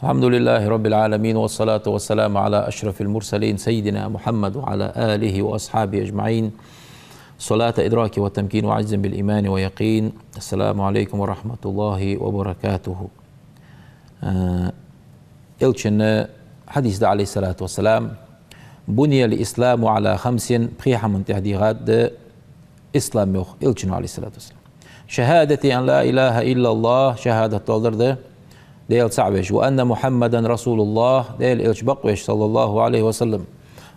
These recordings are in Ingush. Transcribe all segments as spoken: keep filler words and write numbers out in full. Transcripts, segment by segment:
الحمد لله رب العالمين، والصلاة والسلام على أشرف المرسلين سيدنا محمد وعلى آله وأصحابه أجمعين. صلاة إدراك وتمكين وعز بالإيمان ويقين. السلام عليكم ورحمة الله وبركاته. Э, Элчан хьадис да, عليه الصلاة والسلام: «بني الإسلام على خمس», пхе хӀаман тӀа дийгӀад ислам, йоах Элчано, عليه الصلاة والسلام. «شهادة أن لا إله إلا الله», шахӀадат доаладар да Даьла цаӀ веш, «وأن محمدا رسول الله», Даьла Элча бакъвеш, صلى الله عليه وسلم,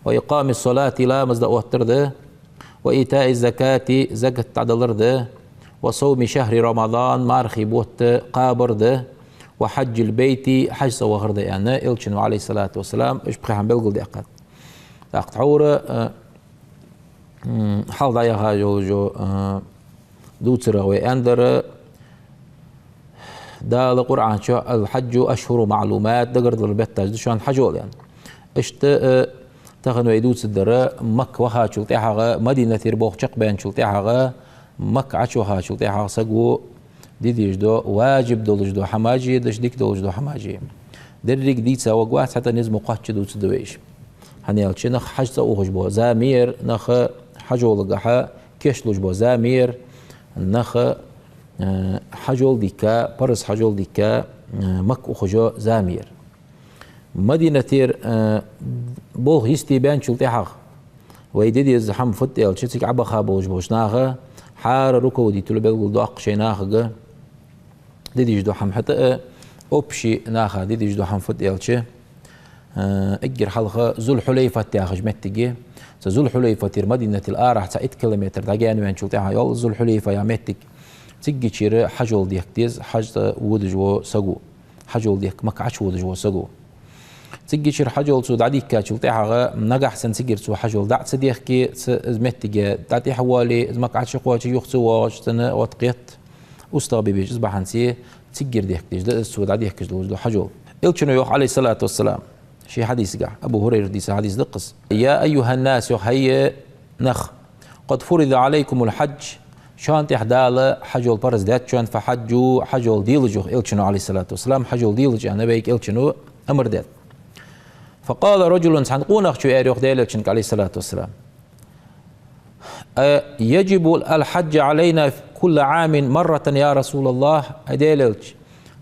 «وإقام الصلاة», ламаз дӀаоттар да, «وإيتاء الزكاة», закат дӀадалар да, «وصوم شهر رمضان», мархий бутт кхабар да, «وحج البيت», хьаж цӀа вахар да, аьнна, Элчано, عليه الصلاة والسلام, уж пхе хӀама белгалдаьккхад. ТӀаккха тхьовра, э, м, хьалха дӀаяхаш йолча, э, дувцарах вай аьннадар, Дала Къуръан чу: «الحج أشهر معلومات», дагардалара бетташ да шоана хьажол, аьнна. Иштта, э, тахан вай дувцаргдар, Макка вахачул тӀехьагӀа, Мадинатера болх чакхбаьнначул тӀехьагӀа, Макка Ӏочувахачул тӀехьагӀа саго де дезаш дола, важиб долаш дола хӀамаш а, даш дика долаш дола хӀамаш а. Деррига дийца варгвац, хӀаьта низ ма кхоачча дувцаргда вай уж. ХӀана аьлча нах хьаж цӀа ухаш бола зама я ер, нах хьажолагахьа кийчлуш бола зама я ер, нах, э, хьажол дийхка, парз хьажол дийхка, э, Макка ухаш зама я ер. Мадинатера, э, болх йисте баьнначул тӀехьагӀа вай де деза хӀама фуд аьлча, цига Ӏобаха болаш болча наха хӀара рукавди тулла белгалдоаккх шоай нахага де дезаш дола хӀама, хӀаьта а общий наха де дезаш дола хӀама фуд аьлча, э, эггара хьалха Зуль-Хьулайфат яхаш моттиг я. Цу Зуль-Хьулайфатера Мадинател арахьа цхьа итт километр дӀагаьнаваьнначул тӀехьагӀа йола Зуль-Хьулайфа яха моттиг. Цигга чура хьажол дехка деза, хьаж цӀа водаш вола саго. Хьажол дехка, Макка Ӏочуводаш вола саго. Цигга чура хьажол цо дӀадийхкачул тӀехьагӀа, нагахьа санна цигара цо хьажол дӀа а ца дехке, цу, из моттиге дӀатӀехвоале, из Макка Ӏочукхоаче, юха ца воагӀаш, цунна гӀод кхет, устагӀа бе беза. Из бахьанца цигара дехка дезаш да из цо дӀадехкаш долаш дола хьажол. Элчано йоах, عليه الصلاة والسلام, ший хьадисагахь, Абу ХӀурайрас дийца хьадис да-кх из: «يا أيها الناس», йоах, хӀай нах, «قد فرض عليكم الحج», шоана тӀа Дала хьажол парз даьд шоана, «فحجوا», хьажол делаш, йоах Элчано, عليه الصلاة والسلام, хьажол делаш, аьнна, вайга Элчано амар даьд. «فقال رجل», цхьан къонахчо аьлар, йоах, Даьла Элчанга, عليه الصلاة والسلام: «أيجب الحج علينا كل عام مرة يا رسول الله؟» ХӀай Даьла Элча,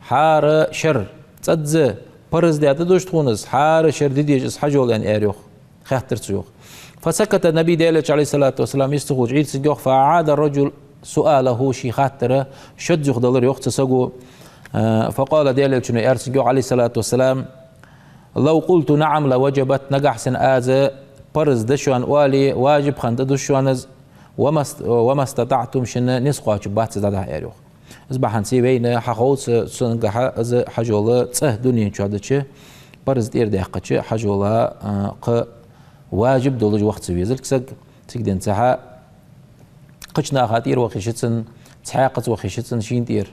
хӀара шера цӀазза парз даьд дувш тхона из, хӀара шера де деза из хьажол, аьнна, аьлар, йоах. Хаьттар цо, йоах. «فسكت النبي», Даьла Элча, عليه الصلاة والسلام, йист ца хулаш Ӏийра цунга, йоах. «فأعاد الرجل سؤاله», ший хаттар шозза юхадалар, йоах, цу саго. Э, «فقال», Даьла Элчано аьлар цунга, йоах, عليه الصلاة والسلام: «لو قلت نعم لوجبت», нагахьа санна аз парз да шоана оале, важиб хинна да дувш шоана из, «وما است-, وما استطعتم», шун низ кхоачаргбац из дӀадахьа, аьлар, йоах. Из бахьанца вайна хьаховц, цунгахьа из хьажол цӀа дунен чу дича, парз тӀера даьккхача хьажола, а, кхы важиб долаш ваха ца везалга саг, цига денз цхьа кхыча наха тӀера ваха йиш я цун, цхьаькхаза ваха йиш я цун шийна тӀера,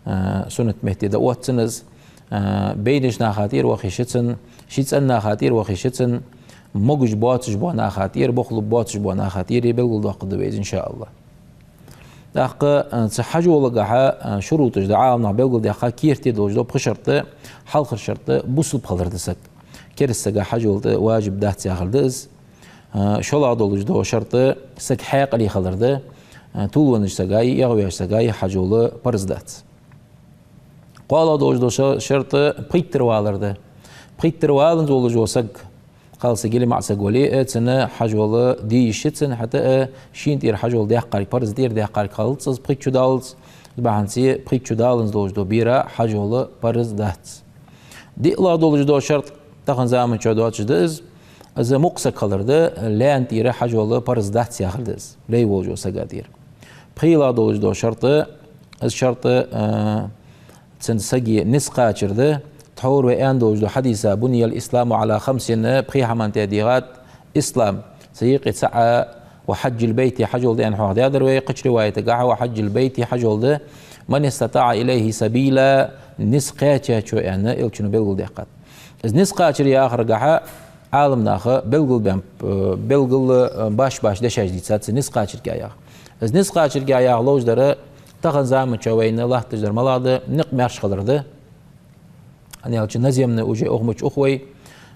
а, суннат метте дӀаотт цунна из, а, байнача наха тӀера ваха йиш я цун, ший цӀен наха тӀера ваха йиш я цун, могаш боацаш бола наха тӀера, бохлу боацаш бола наха тӀера белгалдоаккхаргда вай из, иншааллахӀ. ТӀаккха, а, цу хьажолагахьа, а, шуруташ да, Ӏаламнаха белгалдаьккха, керте долаш да пхи шарт. Хьалхара шарт бусалба хилар да саг. Кераста сага хьажол тӀа важиб дац яхар да из. А, шоллагӀа долаш да шарт саг хьаькъале хилар да. А, тувлавеннача сага, эгӀавеча сага хьажол парз дац. КхоалагӀа долаш да ша-, шарт пхийттара валар да. Пхийттара валанза волаш вола саг, кхалсаг или маӀа саг вале а, цун хьажол де йиш я цун, хӀаьта а шийна тӀера хьажол даьккхарг, парз тӀера даьккхарг хилац из пхийтта шу даллалца, из бахьанца пхийтта шу даллалца долаш дола бера хьажол парз дац. ДиълагӀа долаш дола шарт тахан заман чу доацаш да из, из мукъа саг хилар да, лайна тӀера хьажол парз дац яхар да из, лай волаш вола сага тӀера. ПхелагӀа долаш дола шарт, из шарт, а, цун сага низ кхачар да. Тхьовра вай аьнна долаш дола хьадиса: «بني الإسلام على خمس», пхе хӀаман тӀа дийгӀад ислам. Цу юкъе цаӀ «وحج البيت», хьажол да аьнна хьоахадаьдар вай, кхыча риваятагахьа «وحج البيت», хьажол да, «من استطاع إليه سبيلا», низ кхаьчачо, аьнна, Элчано белгалдаьккхад. Из низ кхачар яхаргахьа Ӏаламнаха белгалбаьнна, э, белгал, э, башха-башха дешаш дийцад цу низ кхачарга яха. Из низ кхачарга яха ловш дар тахан заман чу вайна латташ дар малагӀа да, никъ маьрша хилар да. ХӀана аьлча наземни уже ухмуч ух вай,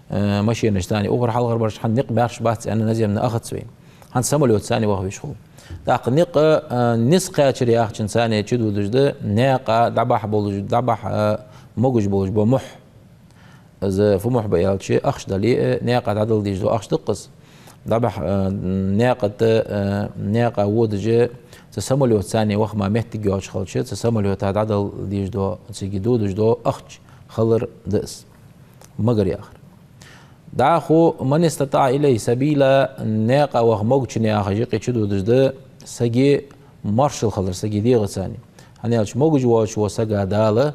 э, машинашца цхьана ухар хьалхарбараш хӀана никъ баьрш бац аьнна наземни ахац вай. ХӀана самолётаца цхьана ваха веш хул. ТӀаккха никъ, э, низ кхаьчар яхачун цхьана чу дудаш да, наькъа дӀабахьа болаш, дӀабахьа, э, могаш болаш ба мухь. Из фу мухь ба аьлча, ахча дале а, наькъа дӀадала дезаш дола ахча да-кх из. ДӀабахьа, э, наькъа тӀа, э, наькъа водаш, цу самолётаца цхьана ваха ма моттиг йоацаш хилча, цу самолёта дӀадала дезаш дола, цига додаш дола ахча хилар да из. Магар яхар. ДӀахо, من استطاع إليه سبيلا, наькъа ваха могачун яхаш юкъе чу дудаш да, сага моаршал хилар сага дегӀаца цхьана. ХӀана аьлча могаш воацаш вола сага Дала,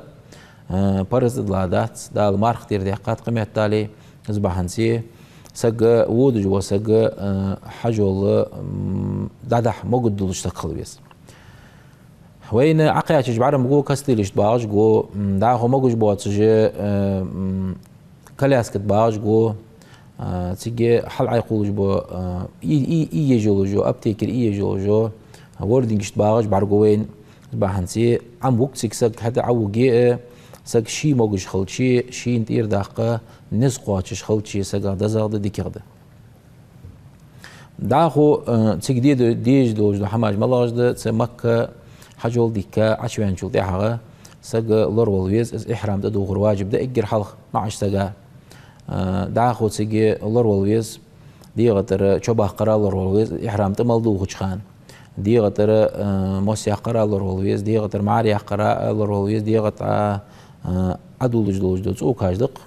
э, параз тӀадилла дац, Дала марха тӀера даьккхад къематдале, из бахьанца саг, водаш вола саг, э, хьажол, м, дӀадахьа могаддолаш саг хила веза. Вайна Ӏокхаьчача бӀарга мо го, костыльшта багӀаш го, м, дӀахо могаш боацаш, э, м, коляска тӀа багӀаш го, а, цига хьал Ӏайха кхувлаш бола, а, и, и, и еш йолаш йола, аптекера и еш йолаш йола, вордингашта багӀаш бӀарга мо вайна. Из бахьанца Ӏомавуг цига саг, хӀаьта Ӏовуге а, саг ше могаш хилча, шийна тӀера даккха низ кхоачаш хилча, сагах дезагӀа да, дикагӀа да. ДӀахо, э, цига де-, дезаш долаш дола хӀамаш малагӀаш да, цу Макка хьажол дикка Ӏочувеначул тӀехьагӀа саг лоравала веза, из ихьрам тӀадувхар важиб да эггара хьалха маӀача сага. Э, дӀахо цига лоравала веза, дегӀа тӀара чо баккхара лоравала веза, ихьрам тӀа мел дувхача хана. ДегӀа тӀара, э, мос яккхара лоравала веза, дегӀа тӀара мӀара яккхара лоравала веза, дегӀа тӀа, э, Ӏодуллаш долаш дола цӀокаш да-кх.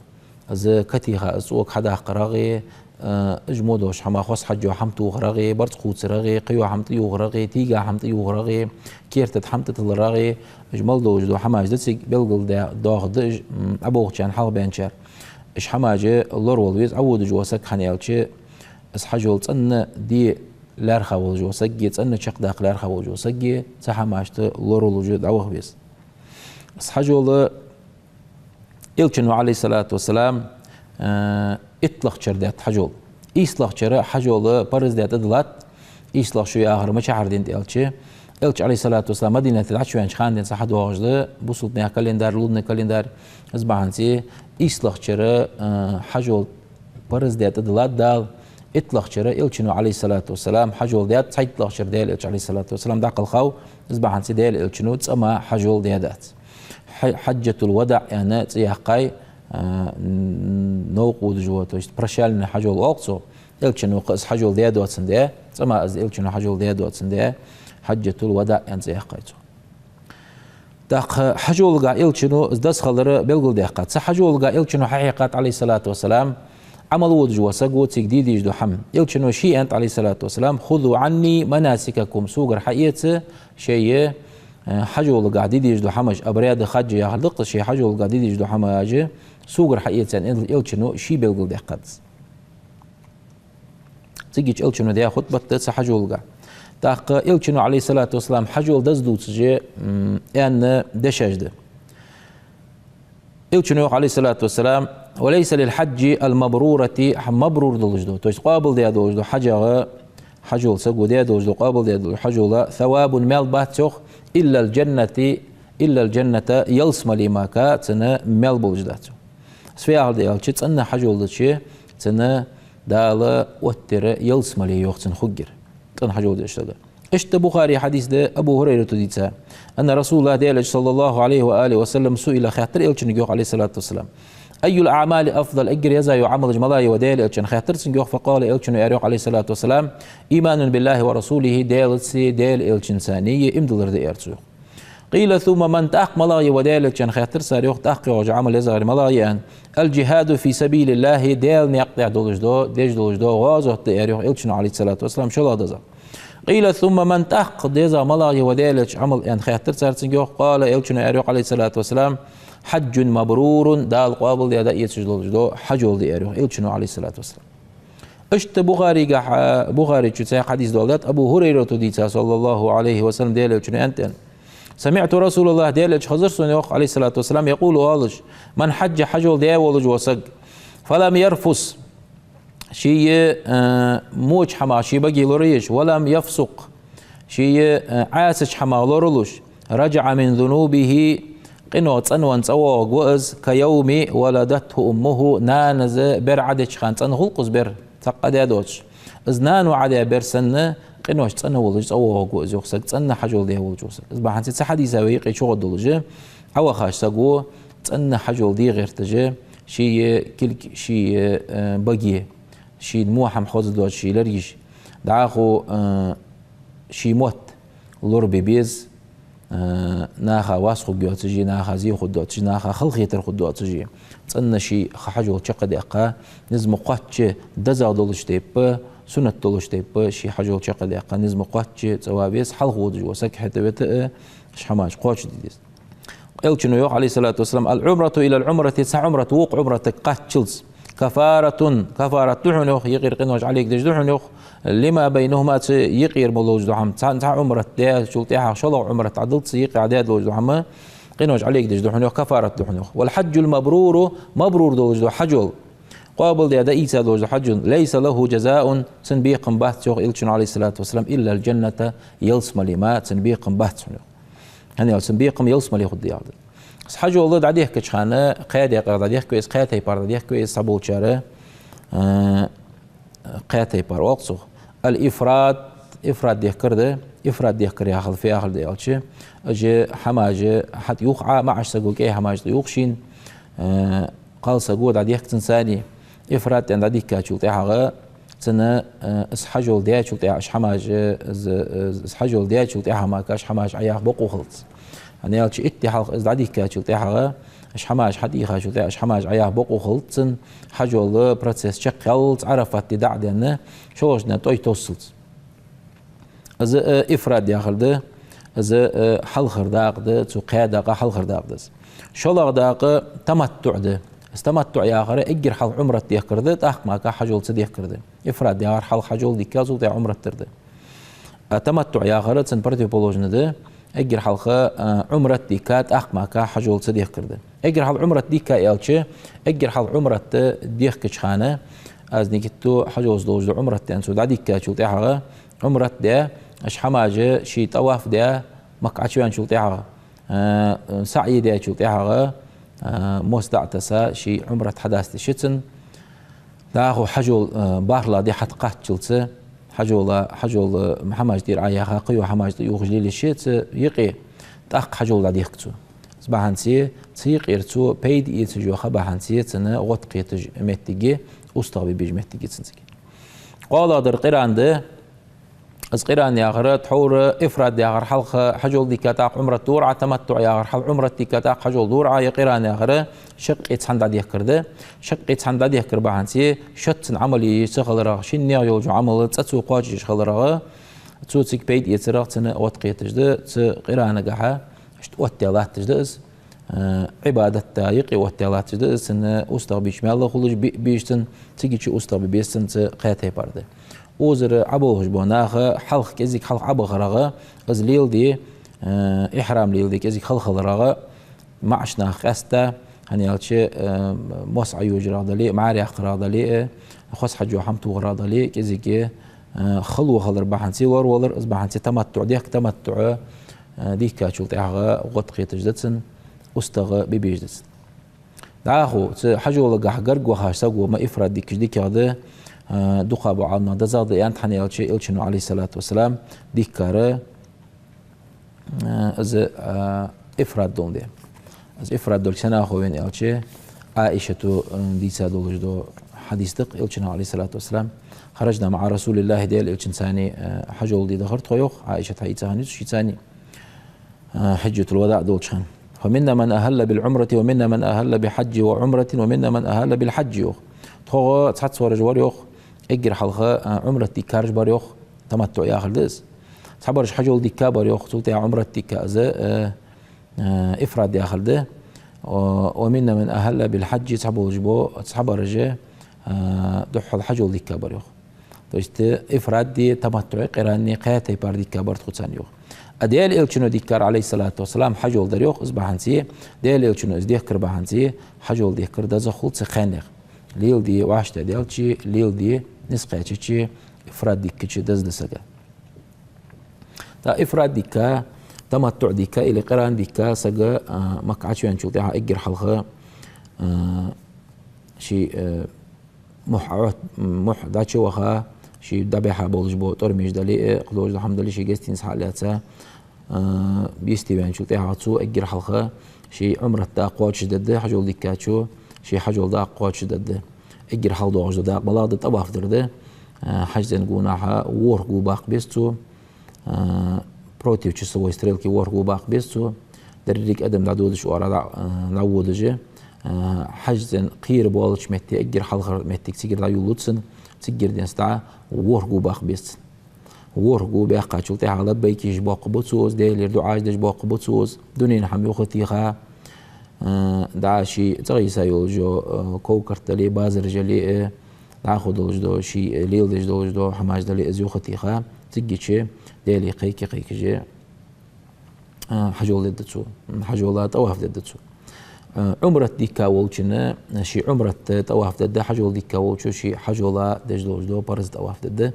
Из катеха, из цӀока хьадаккхарагӀа, э, уж мо долаш хӀама, хоза хьаж йола хӀама тохарагӀа, барзкъа хувцарагӀа, кхыйола хӀама тӀаювхарагӀа, тийга хӀама тӀаювхарагӀа, керта тӀа хӀама тӀаталарагӀа, уж мел долаш дола хӀамаш да цига белгалдаь доагӀа да уж, м, Ӏоболхачарна хьалха баьнначар. Уж хӀамаш лоравала веза Ӏоводаш вола саг, хӀана аьлча из хьажол цӀена де лаьрхӀа волаш вола саг, цӀена чакхдаккха лаьрхӀа волаш вола саг, цу хӀамашта лоравалаш дӀаваха веза. Из хьажол Элчано, عليه الصلاة والسلام, э, иттлагӀча шера даьд хьажол. ИйслагӀча шера хьажол параз даь тӀадиллад, ийслагӀа шу яхар мичахьара дин да аьлча, Элча, عليه الصلاة والسلام, Мадинате дӀачувенача хана денз хьадоагӀаш да, бусалба наьха календарь, лунный календарь, из бахьанца ийслагӀча шера, э, хьажол параз даь тӀадиллад Дала, иттлагӀча шера Элчано, عليه الصلاة والسلام, хьажол даьд, цхьайттлагӀча шера Даьла Элча, عليه الصلاة والسلام, дӀакхелхав, из бахьанца Даьла Элчано цкъа мара хьажол даьдац. Хьа-, Хьаджатул-Вадаъ аьнна цӀи яьккхай, а, н-, новкъа водаш вола, то есть прощальный хьажол оал-кх цох. Элчано-кх из хьажол даь доацандаь, цкъа мара из Элчано хьажол даь доацандаь, Хьаджатул-Вадаъ аьнна цӀи яьккхай цох. ТӀаккха хьажолга Элчано из деза хилар белгалдаьккхад. Цу хьажолга Элчано хьахьекхад, عليه الصلاة والسلام, Ӏамал водаш вола саг ва цига де дезаш дола хӀама. Элчано ше аьннад, عليه الصلاة والسلام: «خذوا عني مناسككم», согара хьаэца шоай, э, хьажолга де дезаш дола хӀамаш, обряды хаджа яхар да-кх из, шоай хьажолга де дезаш дола хӀамаш согара хьаэца аьнна Эл-, Элчано ше белгалдаьккхад. Цигача Элчано даь хутбат да цу хьажолга. ТӀаккха Элчано, عليه الصلاة والسلام, хьажол деза дувцаш, м, аьнна дешаш да. Элчано йоах, عليه الصلاة والسلام: «وليس للحجة المبرورة», хьа мабрур долаш дола, то есть къоабалдаь долаш дола хьажагӀа, хьажол саго даь долаш дола, къоабалдаь долаш дола хьажола, «ثواب», маьл бац йоах, «إلا الجنة», «إلا الجنة», ялсмале мара цунна маьл болаш дац йоах. Из фу яхар да аьлча, цӀена хьажол дича, цунна Дала оттадер ялсмале йоах цунна хургьяр. ЦӀена хьажол деча сага. Иштта Бухарий хьадис да, Абу ХӀурайрата дийца. أن رسول الله, Даьла Элча, صلى الله عليه وآله وسلم, سئل, хаьттар Элчанга йоах, عليه الصلاة والسلام: «أي الأعمال أفضل؟» Эггара еза йола Ӏамалаш малагӀа я, ва Даьла Элча, аьнна хаьттар цунга йоах. فقال, Элчано аьлар йоах, عليه الصلاة والسلام: «إيمان بالله ورسوله», Даьлацеи Даьла Элчанцеи иман диллар да, аьлар цо йоах. «قيل: ثم من؟» ТӀаккха малагӀа я, ва Даьла Элча, аьнна хаьттар цар йоах, тӀаккха йоагӀаш йола Ӏамал езагӀа малагӀа я аьнна. «الجهاد في سبيل الله», Даьла наькъа тӀа долаш дола, деш долаш дола гӀазот да, аьлар йоах Элчано, عليه الصلاة والسلام, шоллагӀа дезагӀа. «قيل: ثم من؟» ТӀаккха дезагӀа малагӀа я, ва Даьла Элча, Ӏамал, аьнна хаьттар цар цунга йоах. «قال», Элчано аьлар йоах, عليه الصلاة والسلام: «حج مبرور», Дала къоабалдаь дӀаэцаш долаш дола хьажол да, аьлар йоах Элчано, عليه الصلاة والسلام. Иштта Бухарийгахьа, Бухарийчо цхьа хьадис доаладаьд, Абу ХӀурайрата дийца, صلى الله عليه وسلم, Даьла Элчано аьннад аьнна: «سمعت رسول الله», Даьла Элча хезар сона йоах, عليه الصلاة والسلام, «يقول», оалаш: «من حج», хьажол даь волаш вола саг, «فلم يرفث», ше, э, воча хӀамах ше баге лораеш, «ولم يفسق», ше, э, Ӏаьсача хӀамах лоралуш, «رجع من ذنوبه», Къинойх цӀенвенна цӀавоагӀаргва из, كيوم ولدته أمه, нанас бер Ӏадеча хана цӀена хул-кх из бер, цхьаккха Ӏадаь доацаш. Из нано Ӏадаь бер санна, къинойх цӀена волаш цӀавоагӀаргва из, йоах, саг, цӀена хьажол даь волча сага. Из бахьанца цу хьадиса вай юкъе чугӀоргдолаш, Ӏовахача саго цӀена хьажол де гӀерташ, ший кулг, ший, э, баге, шийна во хӀама хоза доацаш ший лергаш, дӀахо, э, ший мотт лорабе беза, э, наха вас хургйоацаш, наха зе хургдоацаш, наха халахетар хургдоацаш. ЦӀена ший ха хьажол чакхдаьккха, низ ма кхоачча, дезагӀа долча тайпара, суннат долча тайпара ший хьажол чакхдаьккха, низ ма кхоачча цӀавала веза, хьалха водаш вола саг хӀета-вета а, уж хӀамаш кхоачашде деза. Элчано йоах, عليه الصلاة والسلام: العمرة إلى العمرة, цхьа Ӏумрат вокха Ӏумратага кхаччалца, كفارة, кафарат да хьона, йоах, юкъера къинош Ӏолегадеш да хьона, йоах, لما بينهما, цу юкъера ма ловш дола хӀама. Цхьа, цхьа Ӏумрат даьчул тӀехьагӀа шоллагӀа Ӏумрат Ӏодилла, цу юкъе Ӏадаь долаш дола хӀама, къинош Ӏолегадеш да хьона, йоах, кафарат да хьона, йоах. والحج المبرور, мабрур долаш дола хьажол, къоабалдаь, дӀаийца долаш дола хьажол, ليس له جزاء, цун бекхам бац, йоах Элчано, عليه الصلاة والسلام, إلا الجنة, ялсмале мара цун бекхам бац хьона, йоах. ХӀана аьлча цун бекхам ялсмале хургда, яхилга да. Из хьажол дӀадехкача хана кхаь даькъах дӀадехк вай из, кхаь тайпара дӀадехк вай из, цхьаболчар, э, кхаь тайпара оал-кх цох. الإفراد, ифрад дехкар да, ифрад дехкар яхилга фу яхилга да аьлча, уж хӀамаш хьатӀаювх Ӏа, маӀача саго кӀай хӀамаш тӀаювх шийна, э, кхалсаго дӀадехк цун царна. Ифрад аьнна дӀадийхкачул тӀехьагӀа цунна, э, из хьажол даьчул тӀехьагӀа уж хӀамаш, из, из, из хьажол даьчул тӀехьагӀа мара уж хӀамаш Ӏояха бокъо хилац. ХӀана аьлча итт ди хьалха из дӀадийхкачул тӀехьагӀа, уж хӀамаш хьатӀаийхачул тӀехьагӀа уж хӀамаш Ӏояха бокъо хилац цунна, хьажола процесс чакхъяллалца, Ӏарафат ди дӀа а даьнна, шоллагӀча дийнахьа тӀой тоссалца. Из, э, ифрад яхилга да, из, э, хьалхара дакъа да, цу кхаь дакъа хьалхара дакъа да из. ШоллагӀа дакъа таматтуӀ да. Из таматтуӀ яхар эггара хьалха Ӏумрат дехкар да, тӀаккха мара хьажол ца дехкар да. Ифрад яхар хьалха хьажол дийхка, цул тӀехьагӀа Ӏумрат дар да. А таматтуӀ яхар цун противоположный да, эггара хьалха, э, Ӏумрат дийхка, тӀаккха мара хьажол ца дехкар да. Эггара хьалха Ӏумрат дийхка аьлча, эггара хьалха Ӏумрат дехкача хана, аз нигат ду хьажолца долаш дола Ӏумрат аьнна, цо дӀадийхкачул тӀехьагӀа, Ӏумрат даь, уж хӀамаш, ший тӀаваф даь, Макка Ӏочувеначул тӀехьагӀа, э, саӀй даьчул тӀехьагӀа, э, мос дӀа а тесса, ший Ӏумрат хьадаста йиш я цун. ДӀахо хьажол, э, бархӀлагӀа ди хьатӀакхаччалца, хьажола, хьажола, э, хӀамаш тӀера Ӏояха, кхыйола хӀамаш тӀаювхаш лела йиш я цу юкъе, тӀаккха хьажол дӀадехк цо. Из бахьанца, цу юкъера цо пайда эцаш йола ха бахьанца, цунна гӀод кхеташ моттиг, устагӀа бе безаш моттиг я цун цига. КхоалагӀдар къиран да. Из къиран яхар, тхьовра ифрад яхар хьалха хьажол дийхка, тӀаккха Ӏумрат дора Ӏа, таматтуӀ яхар хьалха Ӏумрат дийхка, тӀаккха хьажол дора Ӏа, е къиран яхар шаккхе цхьана дӀадехкар да. Шаккхе цхьана дӀадехкар бахьанца, шоццана Ӏамал е ца хиларах, шиннех йолча Ӏамал цкъа цо кхоачашдеш хиларах, цо цига пайда эцарах цунна гӀод кхеташ да, цу къиранагахьа иштта оттадаь латташ да из. Э, Ӏибадат да, юкъе оттадаь латташ да из, цунна устагӀа беча маьл хулаш би-, безаш цун, цига чу устагӀа бе беза цун, цу кхаь тайпара да. Укхазара Ӏоболхаш бола нах хьалха, кӀезига хьалха Ӏобахарах, из леладе, э, ихьрам леладе кӀезига хала хиларах, маӀача наха къаьстта, хӀана аьлча, э, мос Ӏойожарах дале, мӀара яккхарах дале, э, хоза хьажжо хӀама тохарах дале, кӀезига, э, хало хилар бахьанца лоравалар, из бахьанца таматтуӀ дехк, таматтуӀ, э, дийхкачул тӀехьагӀа гӀод кхеташ да цун, устагӀа бе безаш да цун. ДӀахо цу хьажолагахьа гарга вахача саго ма ифрад дийхкача дикагӀа да, э, дукха бола Ӏаламнаха дезагӀа да аьннад, хӀана аьлча Элчано, عليه الصلاة والسلام, дийхкар, э, из, э, ифрад долга да. Из ифрад долга сенах хов вайна аьлча, Ӏаишата, э, дийца долаш дола хьадис да-кх, Элчано, عليه الصلاة والسلام: خرجنا مع رسول الله, Даьла Элчанца цхьана, э, хьажол де дахар тхо, йоах, Ӏаишат хьаийца хиннай цо шийца цхьана, э, حجة الوداع долча хана. فمنا من أهل بالعمرة ومنا من أهل بحج وعمرة ومنا من أهل بالحج, йоах. Тхох цхьацца бараш бар, йоах, эггара хьалха, э, Ӏумрат дийхкараш бар, йоах, таматтуӀ яхар да из. Цхьабараш хьажол дийхка бар, йоах, цул тӀехьагӀа Ӏумрат дийхка, из, э, э, ифрад яхар да. О, ومنا من أهل بالحج, цхьаболаш ба, цхьабараш, э, духхьал хьажол дийхка бар, йоах. То есть, э, ифрад а, таматтуӀ а, къиран а кхаь тайпара дийхка бар тхоца цхьана, йоах. А Даьла Элчано дийхкар, عليه الصلاة والسلام, хьажол дар, йоах, из бахьанца, Даьла Элчано из дехкар бахьанца, хьажол дехкар дезагӀа хул цу кхаьннех. Леладе вӀаштӀехьадаьлча, леладе низ кхаьчача, ифрад дийхкача деза да сага. ТӀаккха ифрад дийхка, таматтуӀ дийхка или къиран дийхка саг, а, Макка Ӏочувеначул тӀехьагӀа эггара хьалха, а, ший, а, мухь Ӏо-, мухь дӀачуваха, ший дӀабихьа болаш бола тӀормеш дале а, кхыдолаш дола хӀама дале а, ший гостиница хьа а лаьца, а, йисте ваьнначул тӀехьагӀа цо эггара хьалха ший Ӏумрат да кхоачашдергда, хьажол дийхкачо ший хьажол да кхоачашдергда. Эггара хьалха доагӀаш дола дакъа малагӀа да? ТӀаваф дар да. А, хьажцӀен гонахьа ворхӀ го баккха беза цо, а, против часовой стрелки ворхӀ го баккха беза цо. Деррига адам дӀадодаш оара дӀа-, а, дӀаводаш, а, хьажцӀен кхера болча метте эггара хьалхара моттиг цигара дӀайолалу цунна, цигара денз дӀа ворхӀ го баккха беза цунна. ВорхӀ го баьккхачул тӀехьагӀа лаббайк еш боаккхаргба цо из, Даьлагара дуӀаш деш боаккхаргба цо из, дунен хӀама юхатеха, а, дӀа ший цӀагӀа йиса йолаш йола, а, ков-карт дале а, базараш яле а, дӀахо долаш дола ший, а, леладеш долаш дола хӀамаш дале а, из юхатеха, цигача Даьлага кхайка-кхайкаш, а, хьажол дергда цо, хьажола тӀаваф дергда цо. А, Ӏумрат дийхка волчунна ший Ӏумрат тӀаваф дергда, хьажол дийхка волчо ший хьажола деш долаш дола парз тӀаваф дергда.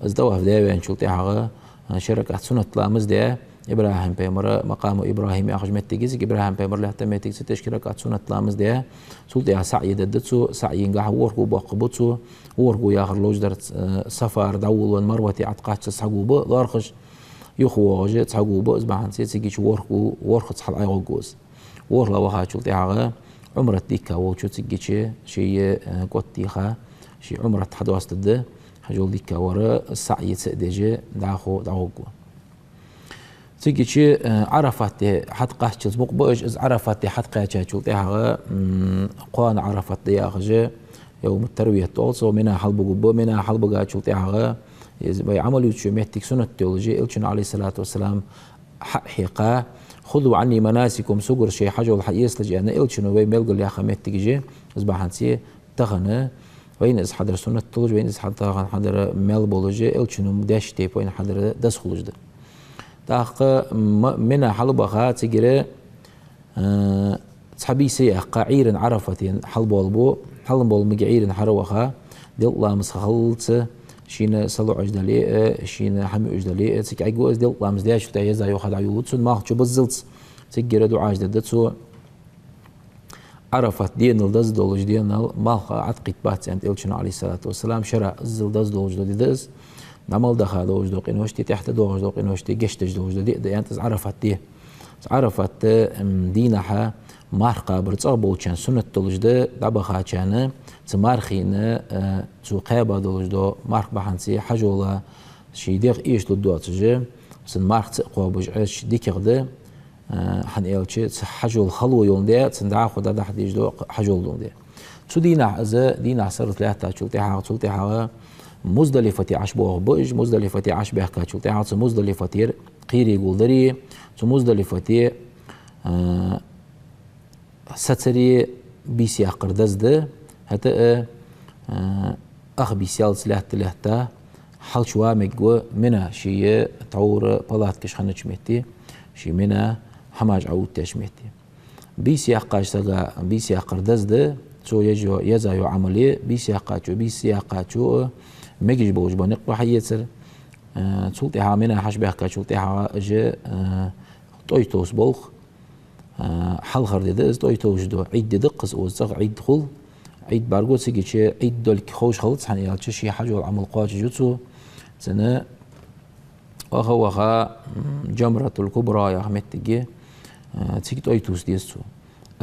Из тӀаваф даь ваьнначул тӀехьагӀа, а, ши ракаӀат суннат ламаз даь, ИбрахӀим пайхамара, макъаму ИбрахӀим яхача моттиге, цига ИбрахӀим пайхамар лаьтта моттиг, цу тӀа ши ракаӀат суннат ламаз даь, цул тӀехьагӀа саӀйи дергда цо, саӀйингахьа ворхӀ го боаккхаргба цо, ворхӀ го яхар ловш дар, а, Сафара дӀаволавенна Марвате Ӏокхаччалца цхьа го ба лоархӀаш, юхавоагӀаш цхьа го ба, из бахьанца цигача ворхӀ го, ворхӀазза хьалъайгӀоргва из. ВорхӀлагӀа вахачул тӀехьагӀа Ӏумрат дийхка волчо цигача ший, э, кӀотта дийха, ший Ӏумрат хьадоастаргда, хьажол дийхка вар саӀйи ца а деш, дӀахо дӀагӀоргва. Цигача, э, Ӏарафате хьатӀакхаччалца мукъа ба уж, из Ӏарафате хьатӀакхаьчачул тӀехьагӀа, м, кхоана Ӏарафат да яхаш, йовмут-тарвият оал цох, Мина хьалбугаргба, Мина хьалбугачул тӀехьагӀа, из вай Ӏамал ювцача моттиг суннат долаш, Элчано, Ӏалайхи ссалату вассалам, хьа-, хьехка: «Хузу Ӏанни манасикакум», согара шоай хьажол хьаэцалаш, аьнна, Элчано вайна белгалъяьха моттигаш я, из бахьанца тахан вайна из хьадар суннат долаш, вайна из хьа-, тахан хьадар маьл болаш, Элчано деш тайпара вайна хьадар деза хулаш да. ТӀаккха м-, Мина хьалбаха, цигара, а, цхьа бийса яьккха, Ӏуйрийна Ӏарафате хьалбоалабу, хьалбоалабе Ӏуйрийна хьалваха, делкъа ламаз хилалца, шийна салоӀаш дале а, шийна хӀама юаш дале а, цига Ӏергва из, делкъа ламаз даьчул тӀехьагӀа еза йоха дӀайолалу цунна, малх чубуззалца, цигара дуӀаш дергда цо. Ӏарафат денал деза долаш денал малх Ӏаткхийттабац, аьннад Элчано, Ӏалайхи ссалату вассалам, шера иззал деза долаш дола ди да из. ДӀа мел даха долаш дола къинош ди, тӀехьа тӀадоагӀаш дола къинош ди, гешт деш долаш дола ди да, аьннад из Ӏарафат ди. Из Ӏарафат, м, дийнахьа марха кхабар цӀагӀа болчарна суннат долаш да, дӀабахачарна, цу мархийна, э, цо кхаьба долаш дола марха бахьанца хьажола ший дегӀ эшалургдоацаш, цун марха ца а кхобаш Ӏеш дикагӀа да, а, хӀана аьлча, цу хьажол хало йоландаь, цун дӀахо дӀадахьа дезаш дола хьажол доландаь. Цу дийнахьа из, дийнахьа сарралца лаьттачул тӀехьагӀа, цул тӀехьагӀа Муздалифате ӀочубоагӀаргба уж, Муздалифате Ӏочубаьхкачул тӀехьагӀа цу Муздалифатера кхерий гулдари, цу Муздалифате, а, сацари бийса яккхар деза да, хӀаьта а, а, ах бийса яллалца лаьтта-лаьтта, хьалчувала мегаргва Мина, ший тхьовра палаткаш хиннача метте, ший Мина хӀамаш Ӏоуттача метте. Бийса яьккхача сага бийса яккхар деза да, цо еш йола, еза йола Ӏамал я, бийса яьккхачо, бийса яьккхачо мегаш болаш бола никъ ба хьаэцар. Э, цул тӀехьагӀа Мина хьачубаьхкачул тӀехьагӀа уж, э, тӀой товса болх, а, хьалхара ди да из, тӀой товш дола Ӏид ди да-кх из, укхаза цӀагӀа Ӏид хул. Ӏид бӀаргаго, цигача Ӏид долга ховш хилац, хӀана аьлча ший хьажола Ӏамал кхоачашъю цо. Цунна ваха-ваха, м, Джамратул-Кубра яха моттиг я, а, цига тӀой тувса деза цо.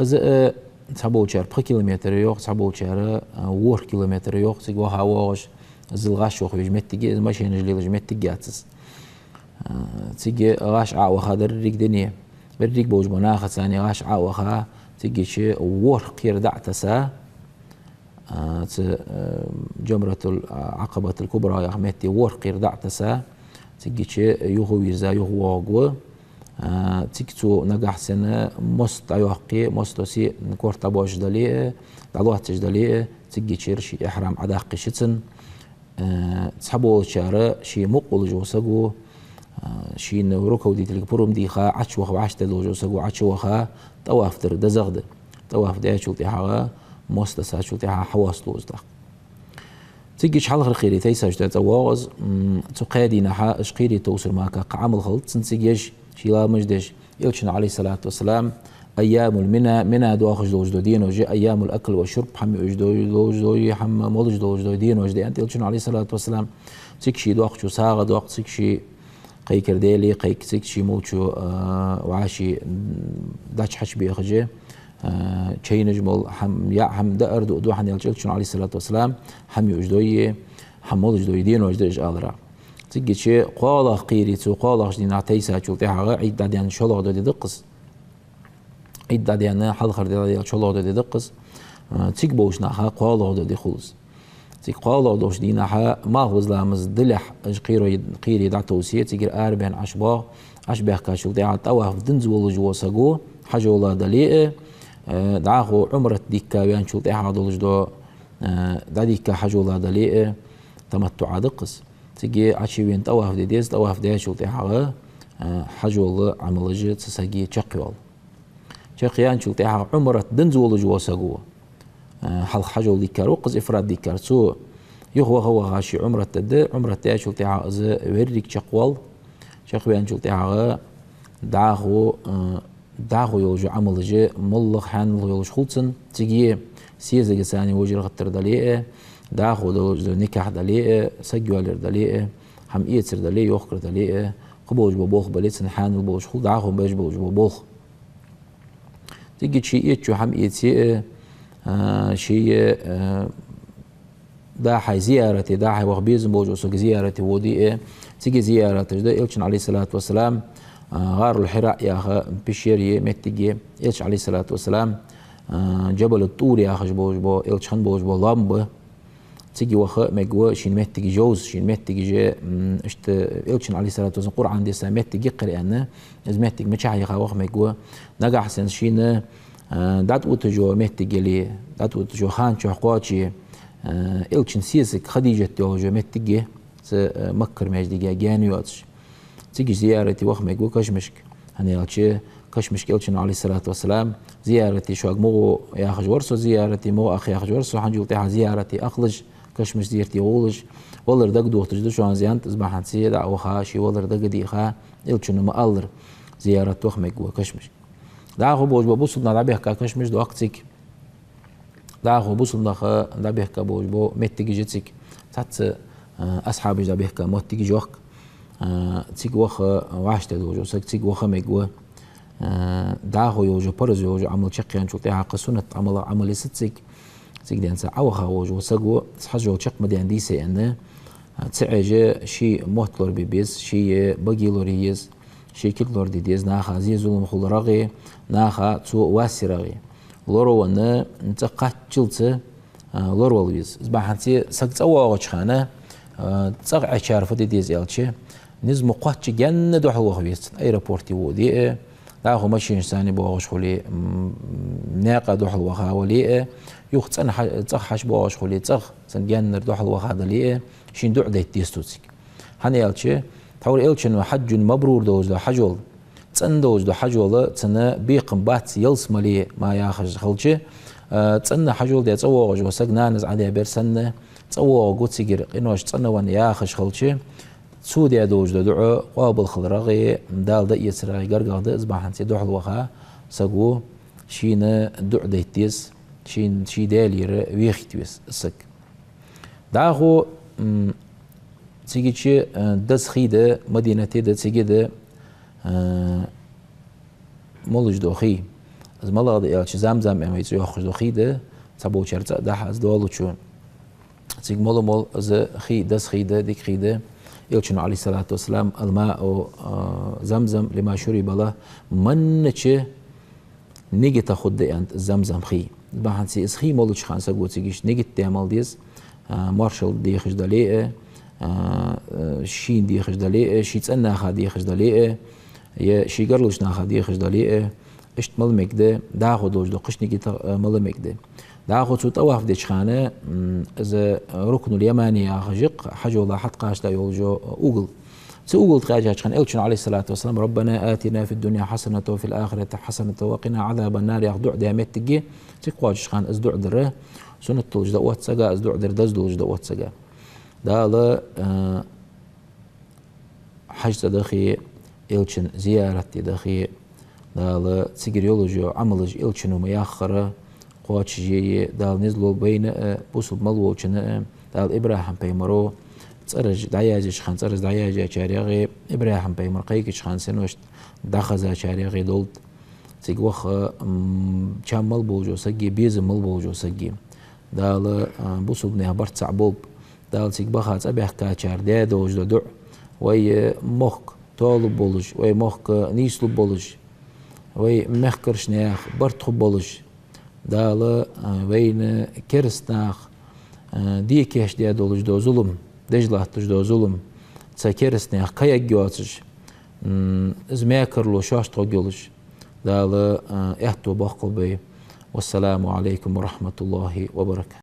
Из, а, цхьаболчар пхи километр йоах, цхьаболчар, а, ворхӀ километр йоах, цига ваха-воагӀаш, иззал гӀаш ваха везаш моттиг я, из машенаш лелаш моттиг яц из. А, цига гӀаш Ӏо а ваха деррига дуне, берригаш болча нахаца цхьана гӀаш Ӏо а ваха, цигача ворхӀ кхера дӀа а тесса, а, цу, а, Джамратул, а, Ӏакъабатул-Кубра яха метте ворхӀ кхера дӀа а тесса, цигача юхавийрза юхавоагӀаргва. А, цига цо нагахьа санна мост дӀайоаккхе, мосто се корта дӀабоацаш дале а, дӀалоацаш дале а, цигачара ший ихьрам Ӏодаккха йиш я цунна. Э, цхьаболчар ший мукъа волаш вола саго, э, шийна руководительга пурам дийха, Ӏочуваха вӀаштӀехьадолаш вола саго Ӏочуваха, тӀаваф дар дезагӀа да. ТӀаваф даьчул тӀехьагӀа, мост тесачул тӀехьагӀа хьавоасталу из тӀаккха. Цига хьалхара кхерий тайсача тӀа цӀавоагӀа из, м, цу кхаь дийнахьа уж кхерий товсар мара кхы Ӏамал хилац цун цига еш, ший ламазаш деш. Элчано, عليه الصلاة والسلام, أيام المنى, Мина доахаш долаш дола денош я, أيام الأكل والشرب, хӀама юаш дола, дола, дола, хӀама молаш долаш дола денош да, аьннад Элчано, عليه الصلاة والسلام. Цига ше доаккхача сагӀа доаккх, цига ше кхайкар дале, кхайк-, цига ше молча, а, вӀаши, м, дӀачу хьачубехаш, а, чайнаш мол, хӀама, яа хӀама даар ду, ду хӀана аьлча Элчано, عليه الصلاة والسلام, хӀама юаш дола, хӀама молаш дола денош да уж аларах. Цига ше кхоалагӀа кхерий, цу кхоалагӀча дийнахьа тайсачул тӀехьагӀа Ӏид дӀадаьнна шоллагӀа дола ди да-кх из. Ӏид дӀадаьнна, хьалхара ди дӀадаьнна шоллагӀа дола ди да-кх из. А, цига болча наха кхоалагӀа дола ди хул из. Цига кхоалагӀа долча дийнахьа малхбуза ламаз дилалехь уж кхерой-, кхерий дӀатовсе, цигара арабаьнна ӀочубоагӀа, Ӏочубаьхкачул тӀехьагӀа тӀаваф динза волаш вола саг, хьажол дале а, э, дӀахо Ӏумрат дийхка ваьнначул тӀехьагӀа долаш дола, э, дӀадийхка хьажол дале а, таматтуӀ да-кх из. Цига Ӏочувена тӀаваф де деза, тӀаваф даьчул тӀехьагӀа, э, хьажола Ӏамалаш цу сага чакхйоал. Чакхъяьнначул тӀехьагӀа Ӏумрат динза волаш вола саг, э, хьалха хьажол дийхкар ва-кх из, ифрад дийхкар. Цо юха ваха-ваха ше Ӏумрат дергда, Ӏумрат даьчул тӀехьагӀа из веррига чакхвоал. Чакхваьнначул тӀехьагӀа дӀахо, э, дӀахо йолаш йола Ӏамалаш моллагӀа хьаьнала йолаш хул цун, цига сесагаца вожаргӀатар дале а, дӀахо долаш дола никахь дале а, саг йоалаяр дале а, хӀама эцар дале а, йохкар дале а, кхы болаш бола болх бале а цун хьаьнала болаш хул, дӀахо беш болаш бола болх. Цига ше эцача хӀама эце а, а, ше, а, дӀа-хьа зиярате, дӀа-хьа ваха безам болаш вола саг зиярате воде а, цига зияраташ да Элчан, عليه الصلاة والسلام, а, ГӀарул-Хьира яха пещера я, моттиг я, Элчан, عليه الصلاة والسلام, а, Джабалут-ТӀур яхаш болаш бола, Элча хинна болаш бола лоам ба. Цига ваха мегаргва шийна моттигаш йовза, шийна моттигаш, м, иштта Элчан, عليه الصلاة والسلام, Къуръан десса моттиг я-кх ер аьнна, из моттиг мичахьа я ваха мегаргва. Нагахьа санна шийна, а, дӀатӀаотташ йола моттиг яле, дӀатӀаотташ йола хан чухь кхоаче, а, Элчан сесаг Хадижат йолаш йола моттиг я, цу, а, Маккара маьждига гаьна йоацаш. Цига зиярате ваха мегаргва кашамашка. ХӀана аьлча кашамашка Элчано, عليه الصلاة والسلام, зиярате шуга мугӀа яхаш вар со, зиярате мугӀа ах яхаш вар со, хӀанзчул тӀехьагӀа зиярате ахалаш, кашамашка зерате гӀолаш, валар дагадохийташ да шоана, аьннад, из бахьанце дӀа а ваха, ше валар дагадеха, Элчано ма аллара, зиярате ваха мегаргва кашамашка. ДӀахо болаш бола бусалба нах дӀабехка кашамаш да-кх цига. ДӀахо бусалба нах дӀабехка болаш бола моттигаш я цига. Цхьацца, а, асхьабаш дӀабехка моттигаш я-кх. А, цига ваха вӀаштӀехьа долаш вола саг цига ваха мегаргва. А, дӀахо йолаш йола, параз йолаш йола Ӏамал чакхъяьнначул тӀехьагӀа кхы суннат Ӏамал-, Ӏамал йисац цига. Цига денз цхьа Ӏоваха волаш вола саг, цхьа хьажол чакх ма даьннадий са аьнна, а, ца Ӏеш, ший мотт лорабе беза, ший баге лорае еза, ший кулг лораде деза, наха зе-зулам хуларах а, наха цо вас ярах а. Лоравенна, цӀа кхаччалца, а, лоравала веза. Из бахьанце саг цӀавоагӀача хана, а, цӀагӀа Ӏечар фу де деза аьлча, низ ма кхоаччача гаьнна духьалваха веза цунна, аэропорте воде а, дӀахо машинашца боагӀаш хуле, м, наькъа духьалваха вале а, юха цӀагӀа хьа-, цӀагӀа хьачубоагӀаш хуле, цӀагӀа цунна гаьннара духьалваха дале а, шийна дуӀа дайта деза цо цига. ХӀана аьлча, тхьовра Элчано حج مبرور долаш дола хьажол, цӀена долаш дола хьажол, цунна бекхам бац ялсмале мара яхаш хилча, а, цӀена хьажол даь цӀавоагӀаш вола саг нанас Ӏадаь бер санна, цӀавоагӀаргва цигара, къинош цӀена венна яхаш хилча, цо даь долаш дола дуӀа къоабалхиларах а, Дала дӀаэцарах а гаргагӀа да, из бахьанце духьалваха саго шийна дуӀа дайта деза, шийна, ший Даьлагара вехийта веза саг. ДӀахо, м, цигача, э, деза хий да, Мадинате да, цига да, э, молаш дола хий. Из малагӀа да аьлча, Замзам аьнна вай цӀи йоаккхаш дола хий да, цхьаболчар цӀа а дахьа из долча. Цига мала мол из хий, деза хий да, дика хий да. Элчано, عليه الصلاة والسلام, الماء, э, زمزم لما شرب له, маьннача нигата хургда аьннад Замзам хий. Из бахьанце из хий молача хана саго цига иштта нигат даь мала деза, а, моаршал дехаш дале а, а, а, шийна дехаш дале а, ший цӀен наха дехаш дале а, е ший гаргарча наха дехаш дале а, иштта мала мегаргда, дӀахо долаш дола кхыча нигата, а, мала мегаргда. ДӀахо цо тӀаваф деча хана, м, из Рукнул-Ямани яхаш я-кх, хьажола хьатӀакхача йолаш йола угол. Цу угол тӀа кхаьчача хана Элчано, عليه الصلاة والسلام, ربنا آتنا في الدنيا حسنة وفي الآخرة حسنة وقنا عذاب النار яха дуӀа даь моттиг я, цига кхоачача хана из дуӀа дар суннат долаш да оццага, из дуӀа дар деза долаш да оццага. Дала, а, хьажцӀа дахе, элчан зиярат де дахе, Дала цигара йолаш йола Ӏамалаш элчано ма яххара кхоачашъе, Дала низ лолба вайна а, бусалба мел волчунна а. Дала ИбрахӀим пайхамара цӀераш дӀаязъяьча хана цӀераш дӀаяьяьчарех, ИбрахӀим пайхамар кхайкача хана синош дӀахезачарех долда. Цига ваха, м, чам мел болча сага, безам мел болча сага Дала, а, бусалба наьха барт цхьа болба. Дала цига баха цӀабаьхкачар даь долаш да дуӀа. Вай, э, мохк тоалургболаш, вай мохк нийслургболаш, вай мехкарча наьха барт хургболаш, Дала, а, вайна кераста наха, а, декхарийла даь долаш да зулам, деш латташ да зулам, цу кераста наьха кхаьча йоацаш, м, из мекарло шоашта хургйолаш, Дала, а, аьттув боаккхалба вай. والسلام عليكم ورحمة الله وبركاته.